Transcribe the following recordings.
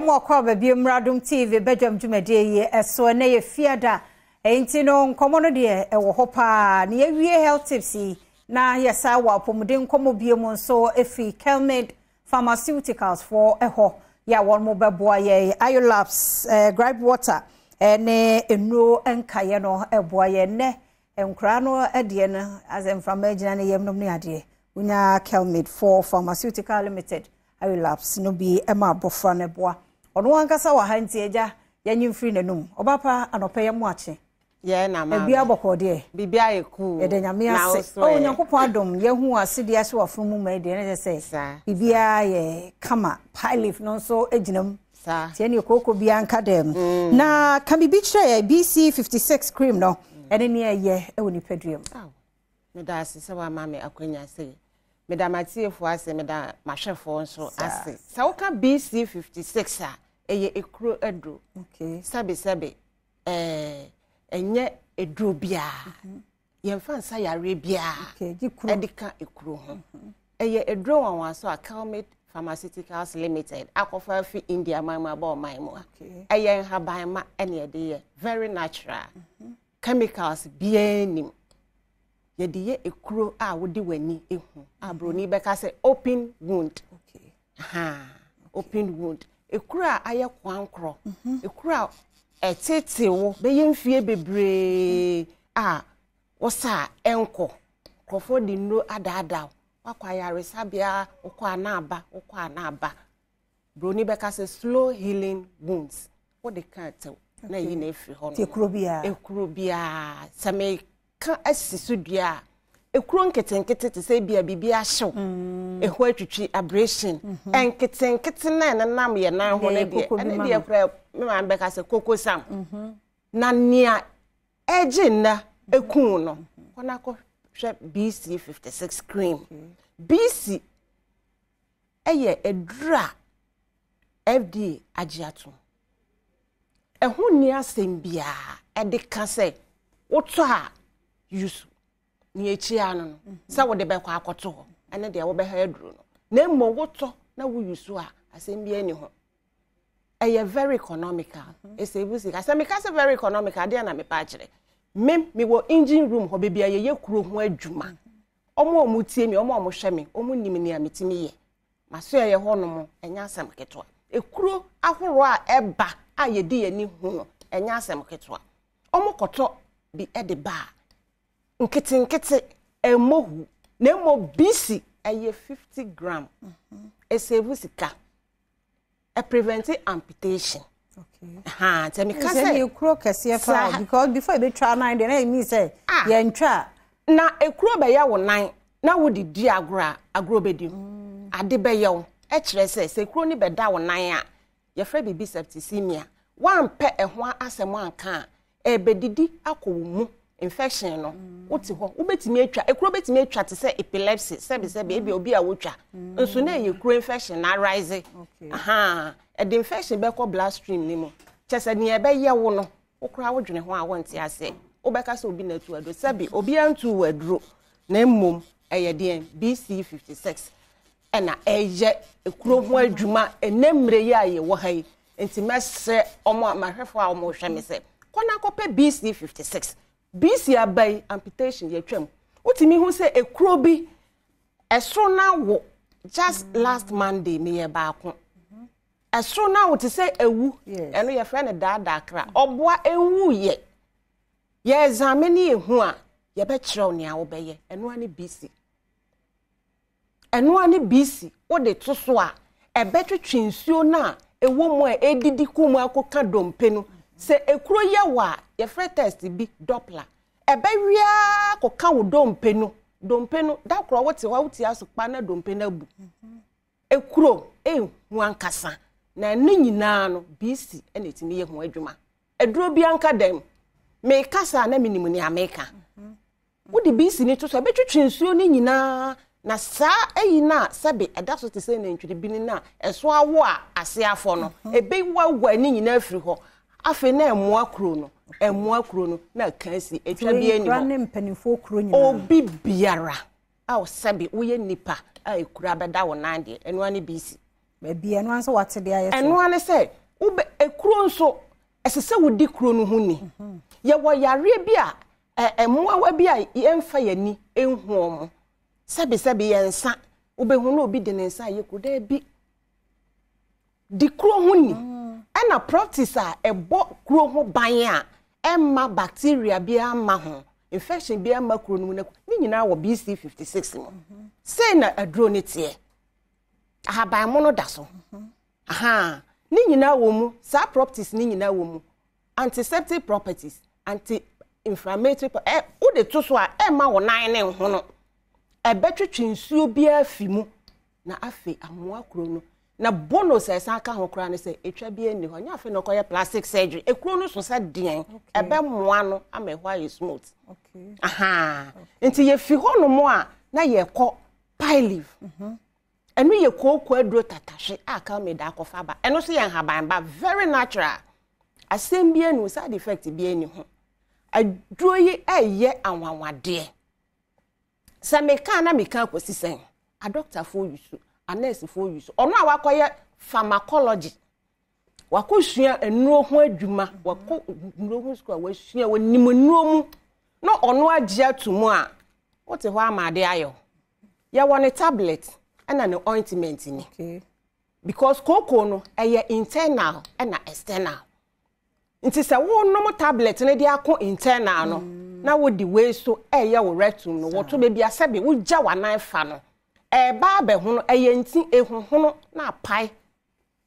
Mo akwaaba bio mmra Adom TV badwam dwumadie yi so. Ɛnɛ yɛ Fiada, enti no nkɔmmɔ no deɛ ɛwɔ hɔ paa. Na yɛwie health tips yi na yɛsan wɔ apɔmuden nkɔmmɔ bio mu nso ɛfiri Kelmed Pharmaceuticals foɔ ɛhɔ yɛ a wɔn mo bɛboa yɛn Ayolabs eh, gripe water ne nnuro nkaeɛ no ɛboa yɛn nnɛ Nkoraa no deɛ no asɛ mframa agyina ne yam nom ne adeɛ. Wonya Kelmid for Pharmaceutical Limited Relapse no bi ma abɔfra no boa. Ɔno ankasa wɔ ha nti agya yɛnye mfiri n'anum. Ɔba pa anɔpa yɛ mo akye. Yɛ na maame. Ebia bɔkɔɔ deɛ. Biribi ayɛ cool. Yɛda Nyame ase. Oh Nyankopɔn adom yɛhu asedi ase wɔ afono mu ma yi deɛ na kyerɛ sɛ biribiara yɛ kama. Pie leaf no nso gyina mu. Saa. Nti ɛneɛ kooko biara nka dɛm. Mm. Na ka biribi kyerɛ yɛ BC 56 cream no ɛne nea ɛyɛ ɛwɔ nipadua mu. Aw, meda ase sɛ wama me akwanya sei. Meda m'atiefoɔ ase, meda m'ahwɛfoɔ nso ase. Sɛ woka BC 56 a, ɛyɛ ekuro aduro. Okay. Sɛbe sɛbe, ɛɛ ɛnyɛ eduro biara. Mm -hmm. Yɛmfa nsa yareɛ biara de ka ekuro ho. Ɛyɛ aduro nwanwaso a Kelmid Pharmaceuticals Limited akɔfa afi India man mu aba ɔman mu a. Ɛyɛ nhaban ma ɛna yɛde yɛ very natural. Mhm. Chemicals biara nim. Yɛde yɛ ekuro a wode w'ani ehu a broni bɛka sɛ open wound. Okay. Ha, open wound. Ekuro a ayɛ koankorɔ. Mhm. Ekuro a ɛtete wo bɛyɛ mfie bebree a wosa a ɛnkɔ. Nkurɔfoɔ de nnuro adaadaa wo. Woakɔ ayaresabea, wokɔ a na aba, wokɔ a na aba. Broni bɛka sɛ slow healing wounds. Wode ka ɛtew na ɛyi na efiri hɔ no. Ekuro biara. Ekuro biara. Sɛ meka asi so dua a, ekuro nketenkete te sɛ ebia biribi ahyew, mm. ɛhɔ atwitwi, abrasion, mm-hmm. nketenkete na ɛnenam yɛn nan ho no deɛ, ɛne deɛ koraa me maame bɛka sɛ kokosam. Mm-hmm. Na nea ɛgye nna ɛkuu no, kɔ na kɔhwɛ BC 56 cream. BC yɛ aduru a FDA agye atom. Ɛho nni asɛm biara ɛde ka sɛ wotɔ a yusu nea akyi ano no sɛ wode bɛkɔ akɔto hɔ ɛne deɛ wobɛha aduru no na mmom wotɔ na woyusu a asɛm biara nni ho. Ɛyɛ very economical. Ɛsɛ sika. Sɛ meka sɛ very economical adeɛ na mepa akyerɛ. Me mewɔ engine room hɔ baabi a yɛyɛ kuro ho adwuma. Wɔn a wɔtie me, wɔn a wɔhwɛ me, wɔn nim nea metumi yɛ. Masoɛeɛ hɔnom, ɛnyɛ asɛm ketewa. Ekuro ahoroɔ a ɛba a yɛde yɛn ani hu no, ɛnyɛ asɛm ketewa. Wɔkɔtɔ bi de ba a, nketenkete, ɛmmɔ hu. Na mmom bisi ɛyɛ 50 gram. Ɛsɛvu sika. Ɛprevente amputation. Okay. Nti meka sɛ. Sɛ ekuro kɛseɛ paa because before ebetwa nan deɛ na ɛmi sɛ ah. yɛntwa. Na ekuro bɛyɛ wo nan na wode di agorɔ a agorɔ bɛdi mu. Mm. Ade bɛyɛ wo ɛkyerɛ sɛ sɛ ekuro no bɛda wo nan a yɛfrɛ biribi septicemia wampɛ ɛho asɛm anka a Ɛrebɛdidi akɔ wo mu, infection no, wote hɔ, wobɛtumi atwa, ekuro bɛtumi atwa te sɛ epilepsy, sɛbesɛbe, ebi obi a wotwa, nso na ɛyɛ kuro infection na arise. Ahaa, ɛde infection bɛkɔ blood stream no mu. Kyɛ sɛ nea ɛbɛyɛ wo no, wo koraa wodwene ho a wonte aseɛ. Wobɛka sɛ obi na atu aduro, sɛbe, obiara ntuu wo aduro, na mmom ɛyɛ deɛn, BC56 ɛna ɛyɛ ekuro ho adwuma ɛnɛ mmerɛ yi a yɛwɔ ha yi. Nti mɛsrɛ wɔn a m'ahwɛfoɔ a wɔrehwɛ me sɛ, kɔ na kɔpɛ BC 56. BC aba yi, amputation yɛtwam. Wotumi hu sɛ ekuro bi, ɛsoro no awo, just last Monday meyɛ baako. Ɛsoro no awo te sɛ ewu, ɛno yɛfrɛ no daadaa kra. Ɔboa enwuiɛ. Yɛ examine ehu a, yɛbɛkyerɛw nea wobɛyɛ. Ɛno ara ne BC. Ɛno ara ne BC wode to so a, ɛbɛtwetwe nsuo no a ɛwɔ mu a ɛredidi kɔ mu akɔka dompe no. Sɛ ekuro yɛ wo a, yɛfrɛ test bi Doppler. Ɛbɛwe ara kɔka wo dompe no. Dompe no, da korɔ wote hɔ a wotie asokpa na dompe no abu. Ekuro ɛnhu ankasa. Na ɛno nyinaa no, BC na ɛtumi yɛ ho adwuma. Aduro bi anka dɛm. Mekasa a na menim nea meka. Wode bisi no to so a, ɛbɛtwetwe nsuo no nyinaa na saa ayi no a sɛbe ɛda so te sɛ nantwiribini no a ɛso awo a ase afɔ no, ɛbɛwawa ne nyinaa afiri hɔ. Afei na ɛmmoa kuro no, ɛmmoa kuro no na aka asi, ɛtwa bi ani hɔ. Ne mpanimfoɔ kuro nyinaa. Obi biara a sɛbe woyɛ nipa a ekura bɛda wo nan deɛ, ɛno ara ne bisi. Baabi ɛno ara nso wate de ayɛ so. Ɛno ara ne sɛ wobɛ ekuro nso ɛsɛ sɛ wodi kuro no ho ni. Yɛwɔ yareɛ bi a mmoawa bi a yɛmfa yɛn ani nhu wɔn. Sɛbesɛbe yɛn nsa wobɛhu na obi de ne nsa ayɛ kuro daabi. Di kuro ho ni. Ɛna properties a ɛbɔ kuro ho ban a ɛmma bacteria biara mma ho, infection biara mma kuro no mu ne nyinaa wɔ BC56 mu. Sei na aduro no teɛ. Ahaban mono da so. Aha, ne nyinaa wɔ mu, saa properties ne nyinaa wɔ mu. Antiseptic properties, anti-inflammatory, ɛ wode to so a ɛmma wo nan ne nhono. Ɛbɛtwetwe nsuo biara fi mu na afei amoa kuro no. Na bonus a ɛsan ka ho koraa ne sɛ etwa bi nni hɔ. Nyɛ afei na ɔkɔyɛ plastic surgery. Ekuro no so sɛ deɛn, ɛbɛmoa no ama ɛhɔ ayɛ smooth. Aha, nti yɛfi hɔ nom a na yɛkɔ pie leaf. Ɛno yɛ kooko aduro tatahwe a kalmeda akɔfa ba. Ɛno nso yɛ nhaban ba, very natural. Asɛm bi ani side effect bi ani ho. Aduro yi ɛyɛ anwanwadeɛ. Sɛ meka na meka akɔsi sɛn, adɔktafoɔ yusu, anɛɛsefoɔ yusu. Ɔno a wakɔyɛ pharmacology, wakɔsua nnuro ho adwuma, wakɔ nnuro ho sukuu a wasua, wɔnim nnuro mu, na ɔno agye ato mu a, wote hɔ ama ade ayɛ wo. Yɛwɔ ne tablet ɛna ne ointment ni. Because kooko no ɛyɛ internal ɛna external. Nti sɛ wonom tablet no de ako internal no, na wode wei so ɛyɛ wo rectum no, woto baabi a sɛbe wogya w'anan fa no, ɛɛba abɛhono, ɛyɛ nti ehohono na apae.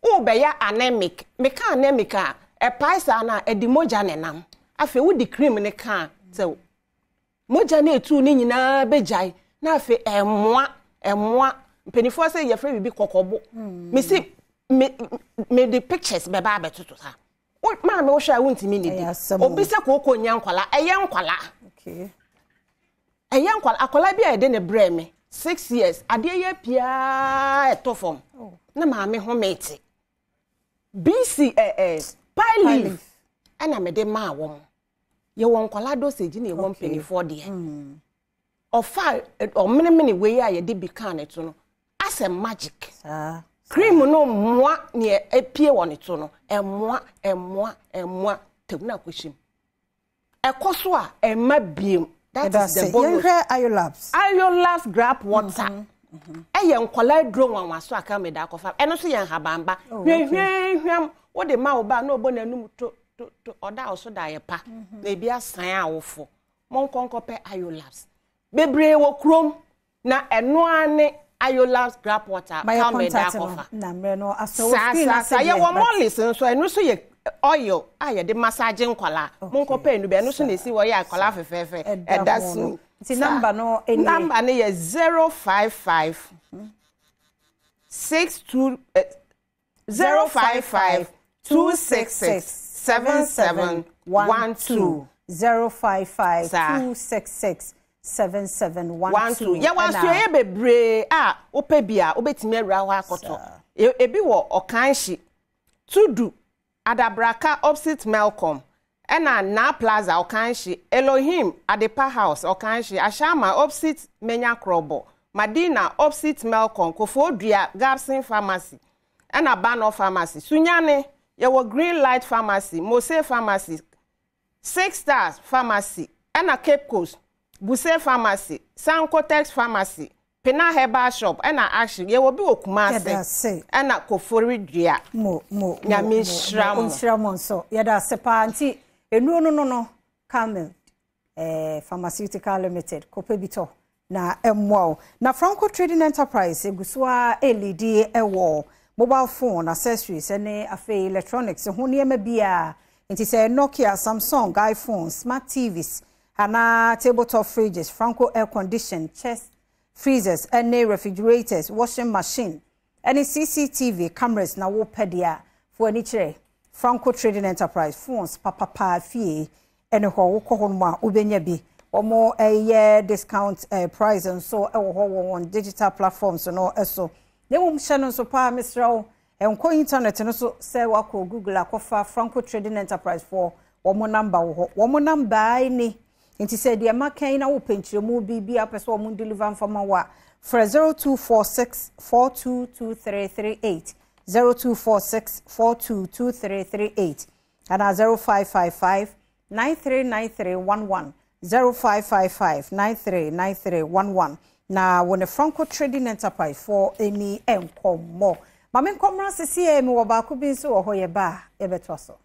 Wobɛyɛ anemic. Meka anemic a, ɛpae saa no a, ɛde mogya na ɛnam. Afei wode cream no ka a, sɛ mogya no etu ne nyinaa bɛgyae, na afei ɛmmoa, ɛmmoa. Mpanimfoɔ sɛ yɛfrɛ biribi kɔkɔbo. Mesi me mede pictures bɛba abɛtoto ha. Wo maame wohwɛ a wontumi nnidi. Obi sɛ kooko nyɛ nkwala, ɛyɛ nkwala. Ɛyɛ nkwala, akwadaa bi a yɛde ne brɛɛ me 6 years, adeɛ yɛ piaa ɛtɔ fam na maame ho mete. BC pie leaf ɛna mede maa wɔn. Yɛwɔ nkwalaa dosage na yɛwɔ mpanimfoɔ deɛ. Ɔfa ɔmenemene wei a yɛde bi kaa ne to no asɛ magic. Cream no mmoa nea epie wɔ ne to no, ɛmmoa, ɛmmoa, ɛmmoa tem na akɔhyɛ mu. Ɛkɔ so a ɛmma biem. That is the bonus. Yɛnhwɛ Ayolabs. Ayolabs gripe water. Ɛyɛ nkwadaa aduro nwanwa so aka mi da akɔfa. Ɛno nso yɛ nhabanba. Hwehwehwam wode ma wo ba na ɔbɔ n'anum to to to ɔda a ɔso da yɛ pa. Na ebi asan awofo. Monkɔ nkɔpɛ Ayolabs. Bebree wɔ kurom na ɛno ara ne Ayolabs gripe water ka mi da akɔfa. Saa saa saa yɛwɔ Mollies nso, ɛno nso yɛ oil a yɛde massage nkwalaa. Monkɔpɛ ɛnu bi, ɛno nso na esi hɔ yɛ akwalaa fɛfɛɛfɛ ɛda so. Nti number no nie. Number no yɛ 055 62 055 266 7712. 055 266 7712. Yɛwɔ asoɛyɛ bebree a wopɛ bi a wobɛtumi awura hɔ akɔtɔ. Ebi wɔ Ɔkanhyi, Tudu, Adabraka opposite Melcom, ɛna Na Plaza Ɔkanhyi, Elohim Adepa House Ɔkanhyi, Ashama opposite Menya Krobo, Madina opposite Melcom, Koforidua Gabson Pharmacy, ɛna Banɔ Pharmacy. Sunyani, yɛwɔ Green Light Pharmacy, Mose Pharmacy, Six Stars Pharmacy, ɛna Cape Coast, Buse Pharmacy, Sankotex Pharmacy, Pina Herbal Shop, ɛna Action. Yɛwɔ bi wɔ Kumase, ɛna Koforidua. Mo mo. Nyame nhyira mo. Nhyira mo nso. Yɛda ase paa. Nti nnuro no Camel Pharmaceutical Limited kɔpɛ bi tɔ na ɛmmoa wo. Na Franco Trading Enterprise egu so a ɛlead ɛwɔ mobile phone accessories ne afei electronics ho nneɛma biara. Nti sɛ Nokia, Samsung, iPhone, smart TVs anaa tabletop fridges, Franco air condition, chest freezers ne refrigerators, washing machine ɛne CCTV cameras na wopɛ deɛ a, fo ani kyerɛ Franco Trading Enterprise. Phones papapaa fie ɛne hɔ, wokɔ hɔ nom a wobɛnya bi. Wɔn ɛyɛ discount price nso ɛwɔ hɔ wɔ wɔn digital platforms no ɛso. Na mmom hyɛ no nso paa, mesrɛ wo, nkɔ internet no so sɛ wakɔ Google akɔfa Franco Trading Enterprise foɔ wɔn number wɔ hɔ. Wɔn number ni. Nti sɛ deɛ maka yi na wopɛ nkyerɛmu bi bi a wopɛ sɛ wɔn deliver mfama wo a, Frɛ 0246 422338, 0246 422338 anaa 0555 939311, 0555 939311 na wo ne Franco Trading Enterprise foɔ ani nkɔmmɔ. Ma menkɔ mmra seesei, mewɔ baako bi nso wɔ hɔ, yɛba a yɛbɛtoa so.